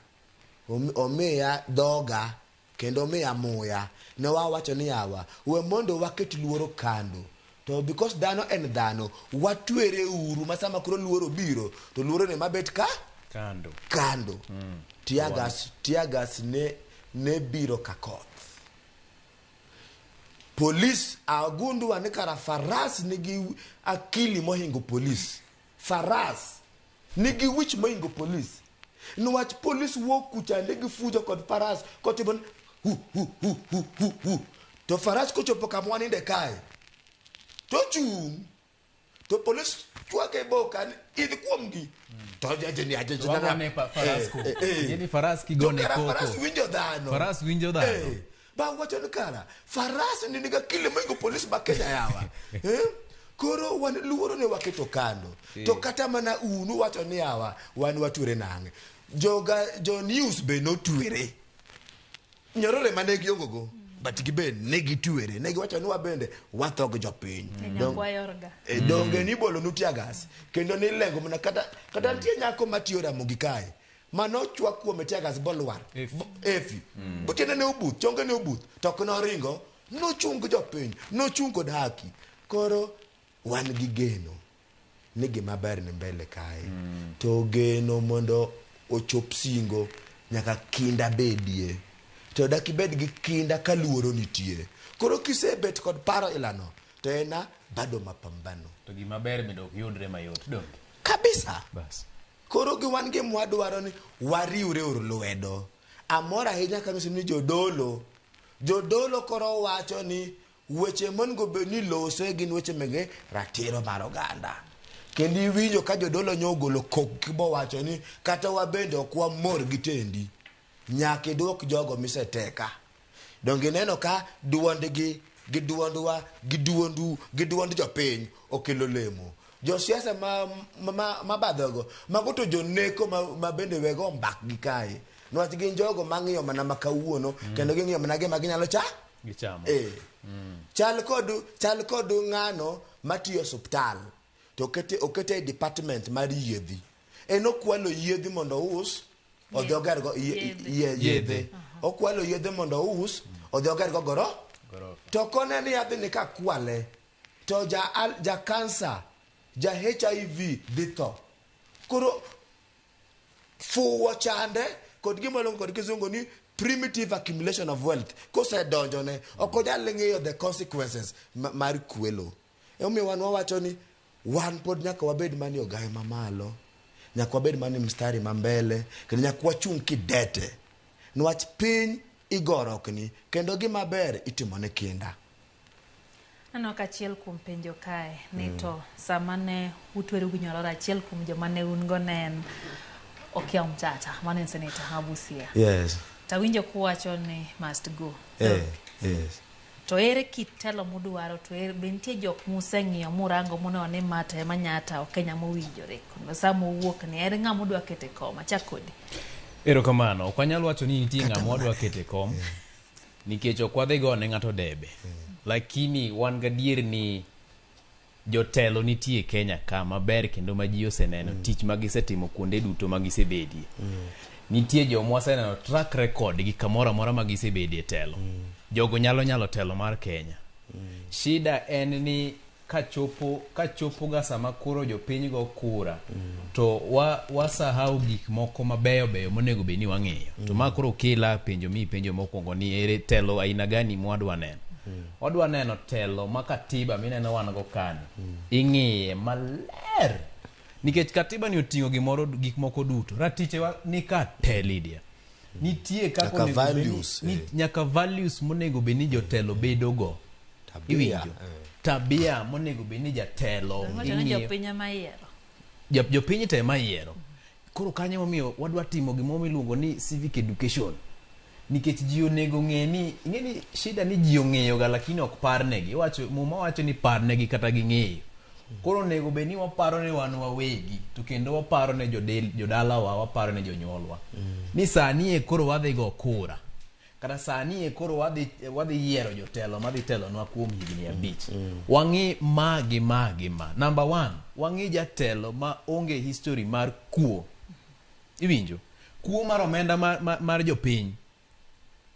Speaker 2: omiya dhoga kendo omiya muya. Ne wawacho ni yawa, we mondo waket luoro kando. To because dhano en dhano, watwere uru ma sama koro luoro biro, to luoro ne mabet ka
Speaker 3: Kando.
Speaker 2: kando. Tear gas ne biro ka koth. Polis agundua ni kara faras nigi akili mohingo polis. Faras nigi wich mohingo polis. Niwach polis wuok kucha ne gifujo kod faras kotimo ni hu hu hu hu hu hu. To faras kochopo kama waninde kae to chung' to polis chwake boka ni idh kuomgi. To jaje ni ajeje
Speaker 3: To wagone faras koko. Ing'e ni faras kigone
Speaker 2: To kara
Speaker 3: koko.
Speaker 2: faras winjo dhano.
Speaker 3: Faras winjo dhano.
Speaker 2: Ba wacho ni kara faras ni niga kile mohingo polis ma Kenya yawa. Koro wan luoro ne waketo kando. To kata mana unu wacho ni yawa wan watwere nang'e. Joga jo news be notwere. Nyorore mane giongo go. But gibe ne gitwere. Ne giwacho ni wabende watho gi jopiny.
Speaker 1: Nyakwa yorga.
Speaker 2: Donge ni bolo nu tear gas. Kendo ni lengo mana kata nitie nyako matiyo Ramogi kae. Mano chwa kuome tear gas bolwar.
Speaker 3: Efi.
Speaker 2: Efi. Botiende ne obuth, chonge ne obuth. To ok noringo, nochung' gi jopiny, nochung' kod haki. Koro wan gi geno. ni gima ber ni mbele kae. To geno mondo ochop singo nyaka kinda bedie. To dak ibed gi kinda ka luoro nitie. Koro kisebet kod paro ilano to ena bado mapambano.
Speaker 3: To gima ber bende ok yudre mayot, donge?
Speaker 2: Kabisa.
Speaker 3: Bas.
Speaker 2: Koro gi wan gima wadwaro ni wariwre uru lwedo. Amor ahinya kanyiso ni jodolo, jodolo koro wacho ni weche monego bed ni lose gin weche mege ratiro mar oganda. Kendo iwinjo ka jodolo nyo ogolo kok bowacho ni kata wabende ok wamor gi tendi. Nyaka iduok jogo miseteka. Donge ineno ka duondgi gi duondwa gi duondu gi duond jopiny okelo lemo. Josiasa ma, ma, ma badhogo mago to joneko ma, ma bende wego mbakgi kae. Niwach gin jogo mang'iyo mana ma kawuono kendo ging'iyo mana gima ginyalo cha
Speaker 3: Gichamo.
Speaker 2: Eh. Chal kod chal kod ng'ano matiyo e osuptal to okete okete e department mar yiedhi. En okwalo yiedhi mondo ous odhi ogergo
Speaker 1: Yedhe.
Speaker 2: yedhe. Okwalo yedhe mondo ous odhi ogergo goro.
Speaker 3: Gorofa.
Speaker 2: To kone ni yadhni kakwale to ja, ja kansa ja HIV dhi tho. Koro fuwo chande kod gima iluongo kod kizungu ni primitive accumulation of wealth kosedonjone ok onyal ng'eyo the consequences mar kwelo. Emomiyo wan wawacho ni wan pod nyaka wabed mani ogaye mamalo, nyaka wabed mani mstari ma mbele, kendo nyaka wachung' kidete. Niwach piny igorokni kendo gima ber itimone kinda.
Speaker 1: Aneno ka achiel kuom penjo kae ni to sama ne utweru gi nyororo achiel kuom joma ne un go ne en Okiya Omtata, mano en seneta ma Busia.
Speaker 2: Yes.
Speaker 1: Tawinjo kuwacho ni must go.
Speaker 2: Eh, yes.
Speaker 1: To ere kit telo mudwaro to ere, be nitie jok museng'iyo murango muneno ni ma to ema nya tayo Kenya mowinjore kono sama owuok ni en ng'a mudwa keto e kom achak kodi.
Speaker 3: Erokamano. Ok wanyal wacho ni nitie ng'ama wadwa keto e kom nikech ok wadhi go ne ng'ato debe. Lakini wan gadier ni jotelo nitie Kenya ka maber kendo ma ji oseneno tich ma gisetimo kuonde duto ma gisebedie. Nitie joma waseneno track record gi kamoro amora ma gisebedie telo. Jogo nyalo nyalo telo mar Kenya. Shida en ni kachopo kachopo ga sama koro jopiny go kura to wa wasahau gik moko mabeyo beyo monego bed ni wang'iyo. To ma koro kela penjo mi penjo mokwongo ni ere telo aina gani mwadwa neno. Wadwa neno telo ma katiba mineno wan go kani. Ing'iye maler. Nikech katiba ni oting'o gimoro gik moko duto. Ratiche wa ni ka te Lydia. Nitie kaka
Speaker 2: Nyaka
Speaker 3: onego bed ni-
Speaker 2: values,
Speaker 3: ni-
Speaker 2: eh.
Speaker 3: nyaka values monego bed ni jotelo bedo go.
Speaker 2: Tabia,
Speaker 3: Iwinjo?
Speaker 2: eh.
Speaker 3: Tabia monego bed ni jatelo
Speaker 1: Wacho ni
Speaker 3: ing'iyo.
Speaker 1: jopiny ema yiero.
Speaker 3: Jopiny te ema yiero. Koro kanyo emomiyo wadwa timo gimoro miluongo ni civic education. Nikech ji onego ng'e ni ing'e ni shida ni ji ong'eyo ga lakini ok parnegi. Iwacho muma wacho ni parnegi kata ging'eyo. Koro onego bed ni waparo ne wan wawegi to kendo waparo ne jodalawa, waparo ne jonyuolwa. Ni sani e koro wadhi go kura. Kata sani e koro wadhi wadhi yiero jotelo madhi telonwa kuom higni abich. Wang'i ma gi ma gi ma. Number 1, wang'i jatelo ma onge history mar kuo. Iwinjo? Kuo mar omenda mar, mar, mar jopiny.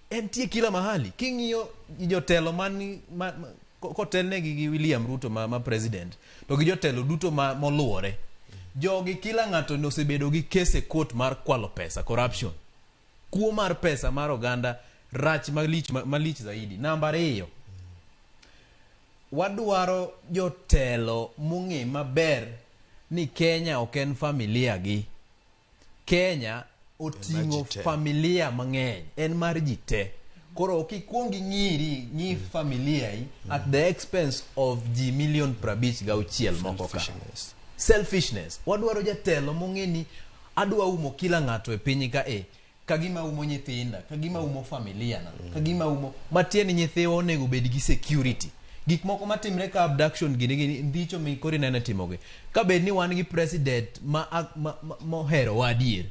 Speaker 3: Entie kila mahali. King'iyo jotelo man ma, ma, kotelnegi gi William Ruto ma, ma president to gi jotelo duto ma moluwore. Jogi kila ng'ato nosebedo gi case e court mar kwalo pesa, corruption. Kuo mar pesa mar oganda rach malich, malich zaidi. Namba ariyo, wadwaro jotelo mong'e maber ni Kenya ok en familia gi. Kenya oting'o familia mang'eny, en mar ji te. Koro ok ikuong ing'iri, ng'i familia i at the expense of ji milion 56 moko ka.
Speaker 2: Selfishness.
Speaker 3: Selfishness. Wadwaro jatelo mong'e ni adwa umo kila ng'ato e piny ka e kagima umo nyithinda, kagima umo familia na, kagima umo matiende ni nyithiwa onego bed gi security. Gik moko matimre ka abduction gini gini ndicho mi koro ineno timogi. Ka bed ni wan gi president ma, ma, ma, moherowa adier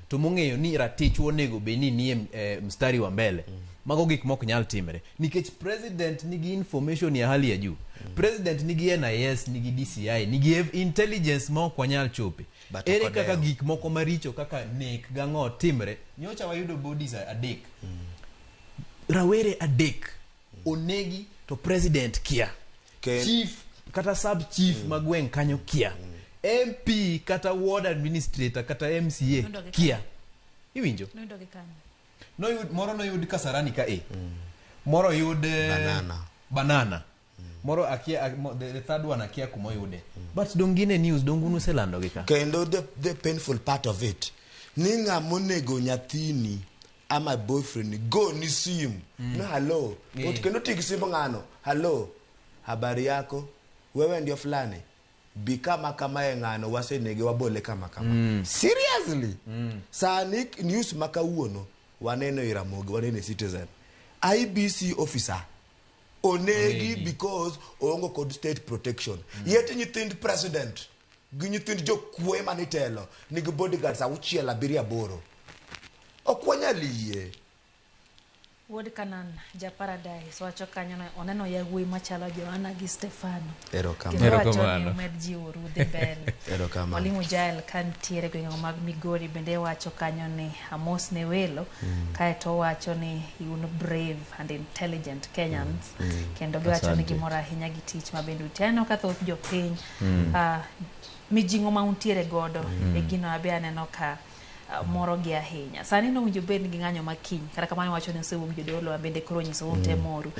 Speaker 3: to mong'eyo ni ratichwa onego bed ni nie mstari wa mbele. Mago gik mok nyal timre nikech president nigi information ya hali ya juu. President nigi NIS, nigi DCI, nigi intelligence ma ok wanyal chope.
Speaker 2: But
Speaker 3: Ere
Speaker 2: ok
Speaker 3: kaka
Speaker 2: odewo.
Speaker 3: gik moko maricho kaka nek gang'o timre? Nyocha wayudo bodies adek. Rawere adek onegi to president kia. Chief kata sub chief ma gweng' kanyo kia. MP kata ward administrator kata MCA
Speaker 1: Noyudogi
Speaker 3: kia. Iwinjo?
Speaker 1: Noyudogi kanyo.
Speaker 3: Noyud moro noyud Kasarani ka e. Moro yud
Speaker 2: Banana.
Speaker 3: Banana. Moro akia the third one akia kumoyude. But dong gine news dong unuselandogi ka.
Speaker 2: Kendo the painful part of it ni ng'ama onego nyathini ama boyfriend go ni simu no hello. Kendo ti gi simb ng'ano hello, habari yako, wewe ndio fulani, bi kama kama e ng'ano wasenege wabole kama kama. Seriously. Sani news ma kawuono waneno e Ramogi, waneno e Citizen, IBC officer onegi because oonge kod state protection. Yet nyithind president gi nyithind jokuoye manitelo nigi bodyguards 6, 7, 8. Ok wanyal yie.
Speaker 1: Wuod Kanan ja Paradise wacho kanyo no oneno yawuoyi machalo Joanna gi Stefano.
Speaker 2: Erokamano.
Speaker 1: Kendo wacho ni
Speaker 3: Erokamano.
Speaker 1: umed jiworu dhi mbele.
Speaker 2: Erokamano.
Speaker 1: Mwalimu Jael kantiere gwenge mag Migori bende wacho kanyo ni amos ne welo kaeto owacho ni un brave and intelligent Kenyans. Kendo giwacho ni
Speaker 3: Asante.
Speaker 1: gimoro ahinya gi tich ma bende utiyo. Aneno ka thoth jopiny mijing'o ma untiere godo e gino abe aneno ka moro gi ahinya. Sani nowinjo bed ni ging'anyo makiny, kata kamano wacho ni osewuok jodolo bende koro nyiso un temoru.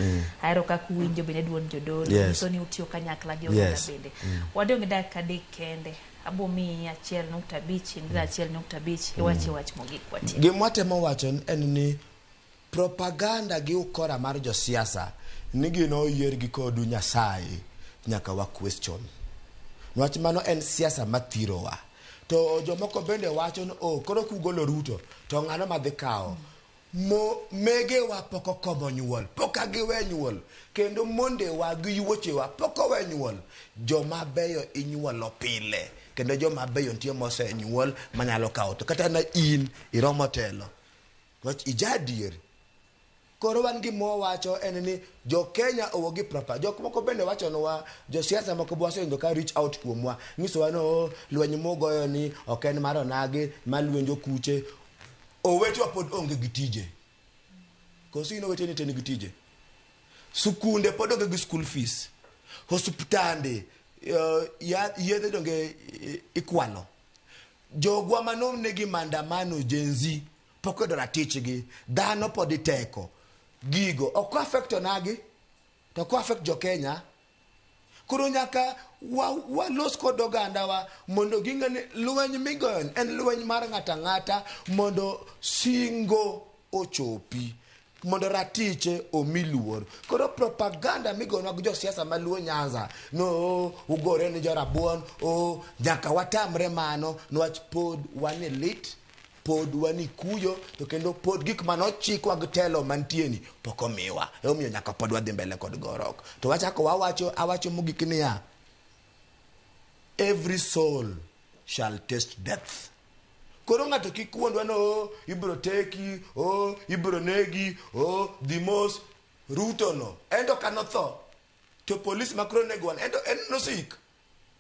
Speaker 1: Ahero kaka uwinjo bende duond jodolo, nyiso ni utiyo kanyakla gi oganda bende. Wadong' gi dakika 3 kende, abo miyi 1.5, in gi 1.5, iwachi wach mogik watiek.
Speaker 2: Gima watemo wacho en ni propaganda gi ukora mar josiasa ni gino oyier gi kodu Nyasaye nyaka wa question. Niwach mano en siasa mathirowa. To jomoko bende wacho ni oh, koro kugolo Ruto to ng'ano madhi kawo. Megewa pok okomo nyuol, pok giwe nyuol, kendo mondewa gi yuochewa pok owe nyuol. Joma beyo inyuolo pile, kendo joma beyo nitie mosenyuol manyalo kawo to kata na in iromo telo. Niwach ijadier. Koro wan gima wawacho en ni jo Kenya owuog gi proper. Jok moko bende wachonwa, josiasa moko be wasewinjo ka reach out kuomwa. Nyisowa ni oh, lweny mugoyo ni ok en mar onagi, ma lwenjo kuche. Owetewa pod onge gi tije. Koso in oweteni te nigi tije? Sukunde pod onge gi school fees. Osiptande, yedhe donge ikwalo. Jogwa manonegi maandamano Gen Z pok oyudo ratichgi. Dhano pod iteko. Gigo ok affect onagi, to ok affect jo Kenya. Koro nyaka walos kod ogandawa mondo ging'e ni lweny migoyo en lweny mar ng'ato ang'ata mondo singo ochopi, mondo ratiche omi luor. Koro propaganda migonwa gi josiasa maluo Nyanza no ugore ni jorabuon, o nyaka watamre mano niwach pod wan e lit, pod wan e kuyo, to kendo pod gik manochikwa gi telo mantie ni pok omiwa. Emomiyo nyaka pod wadhi mbele kod gorok. To wachako wawacho, awacho mogik niya, every soul shall taste death. Koro ng'ato kik wuondwa ni oh, ibiro teki, oh, ibiro negi, oh, dhi mos. Ruto no, en to kanotho, to polis ma koro nego wan, en to en nosik.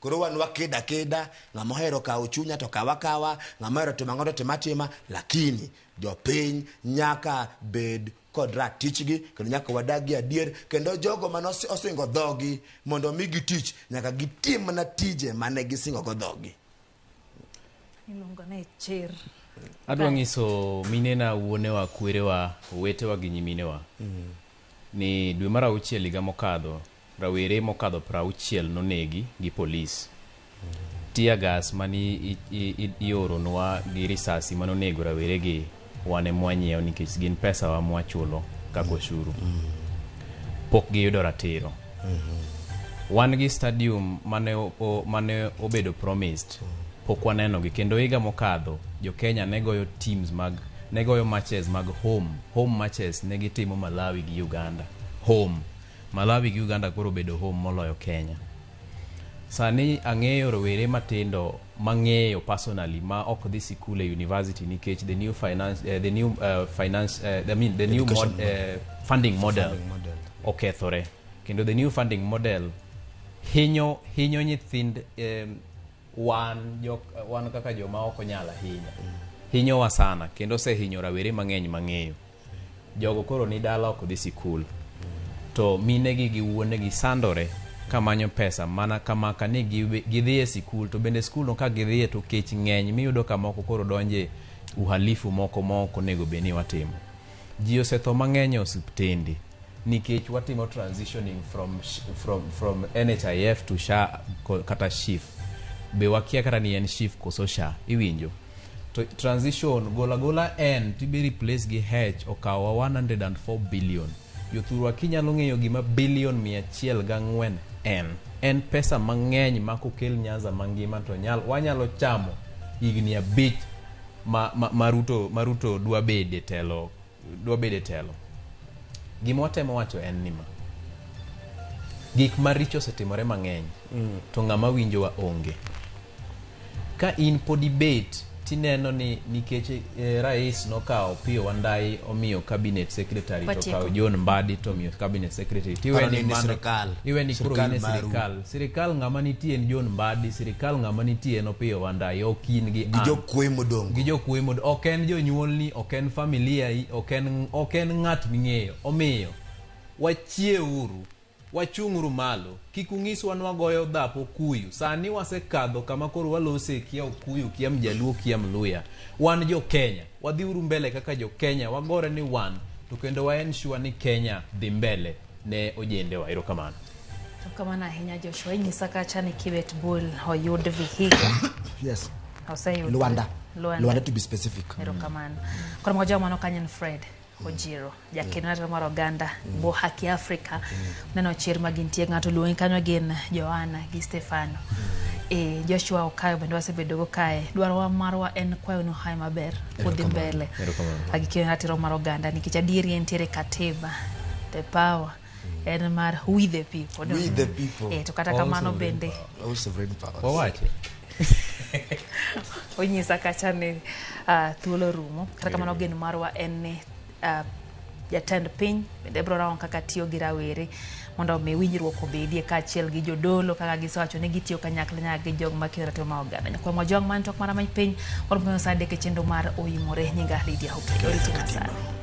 Speaker 2: Koro wan wakeda keda, ng'ama ohero kawo chunya to kawa kawa, ng'ama ohero timo ang'o to tim atima, lakini jopiny nyaka bed kod ratichgi, kendo nyaka wadag gi adier, kendo jogo mane osingo dhogi mondo omigi tich, nyaka gitim mana tije mane gisingo go dhogi.
Speaker 1: Iluongo ni chir.
Speaker 3: Adwa nyiso minena, wuonewa, kwerewa, owetewa gi nyiminewa ni dwe mar 6 higa mokadho, rawere mokadho 60 nonegi gi polis. Tear gas mani ioronwa gi risasi manonego rawere gi wan ema wanyiewo nikech gin pesa wa mwachulo kaka osuru. Pok giyudo ratiro. Wan gi stadium mane obedo promised, pok waneno gi, kendo higa mokadho jo Kenya ne goyo teams mag, ne goyo matches mag home matches ne gitimo Malawi gi Uganda. Home. Malawi gi Uganda koro obedo home moloyo Kenya. Sani ang'eyo rowere matindo mang'eyo personally ma ok dhi sikul e university nikech the new finance, the new finance, I mean the new
Speaker 2: Education
Speaker 3: funding model
Speaker 2: Funding model.
Speaker 3: okethore, kendo the new funding model hinyo nyithind wan kaka joma ok onyal ahinya. Hinyowa sana kendo osehinyo rawere mang'eny mang'eyo. Jogo koro ni dala ok dhi sikul. To minegi gi wuonegi sandore Kamanyo pesa mana kamaka ni gidhi e sikul to bende skul no ka gidhiye to kech ng'eny miyudo ka moko koro donje uhalifu moko ma ok onego bed ni watimo. Ji osetho mang'eny e osiptende nikech watimo transitioning from NHIF to SHA kata SHIF. Be wakia kata ni en SHIF koso SHA, iwinjo? To transition gola gola N tibe replace gi H okawa 104 billion. Jothurwa kinyalo ng'eyo gima billion 104 en pesa mang'eny ma kokel Nyanza mangima to wanyalo chamo higni 5 ma Ruto dwa bede telo dwa bede telo. Gima watemo wacho en ni ma gik maricho osetimore mang'eny to ng'ama winjowa onge. Ka in pod ibet tineno ni nikech rais nokawo Opiyo Wandayi omiyo cabinet secretary to
Speaker 1: Watieko.
Speaker 3: okawo John Mbadi to omiyo cabinet secretary
Speaker 2: Paro
Speaker 3: tiwe
Speaker 2: ni
Speaker 3: ni
Speaker 2: in e
Speaker 3: mano
Speaker 2: sirkal.
Speaker 3: iwe ni koro
Speaker 2: Sirkal
Speaker 3: in e
Speaker 2: maru.
Speaker 3: sirkal ng'ama nitie en John Mbadi, sirkal ng'ama nitie en Opiyo Wandayi, ok in gi
Speaker 2: Gi
Speaker 3: an
Speaker 2: jokuoye modong'.
Speaker 3: Gi jokuoye mondo ok en jonyuolni, ok en familia, ok en ng'at ming'eyo. Omiyo wachieuru, wachung'uru malo, kik ung'iswa ni wagoyo dhap okuyu. Sani wasekadho kama koro walose kia okuyu, kia mjaluo, kia mluya. Wan jo Kenya, wadhiuru mbele kaka jo Kenya, wagore ni wan to kendo wa ensure ni Kenya dhi mbele ne ojendewa. Erokamano.
Speaker 1: Erokamano ahinya, Joshua. Inyisa kacha ni Kibet Bull oyud Vihiga.
Speaker 2: Yes.
Speaker 1: Oseyud.
Speaker 2: Luanda.
Speaker 1: Luanda.
Speaker 2: Luanda to be specific.
Speaker 1: Erokamano. Koro moja mano kanyo en Fred Ojiro, jakeno ratiro mar oganda bo Haki Africa. Neno chir ma gintie, ng'ato luongi kanyo gin Joanna gi Stefano. Joshua Okayo bende wasebedo go kae. Dwarowa marwa en kwayo nu hayi maber kudhi mbele.
Speaker 3: Erokamano.
Speaker 1: Agikeno ratiro mar oganda nikech adieri entiere katiba. The power en mar we the people.
Speaker 2: We the people.
Speaker 1: To kata
Speaker 3: All
Speaker 1: kamano
Speaker 3: sovereign
Speaker 1: bende
Speaker 2: All sovereign powers.
Speaker 3: Wawache.
Speaker 1: Onyisa kacha ni thuolo rumo. Kata kamano geno marwa en ni jatend piny bende biro rango kaka tiyo gi rawere mondo omi winjruok obedie kaachiel gi jodolo kaka gisewacho ni gitiyo kanyakla nyaka gi jog makedo ratiro mar oganda. Nyakwa Mojwang' man tok mara piny waromo saa 3 e chenro mar Oimore. Nyinga Lydia Okello. Oriti masani.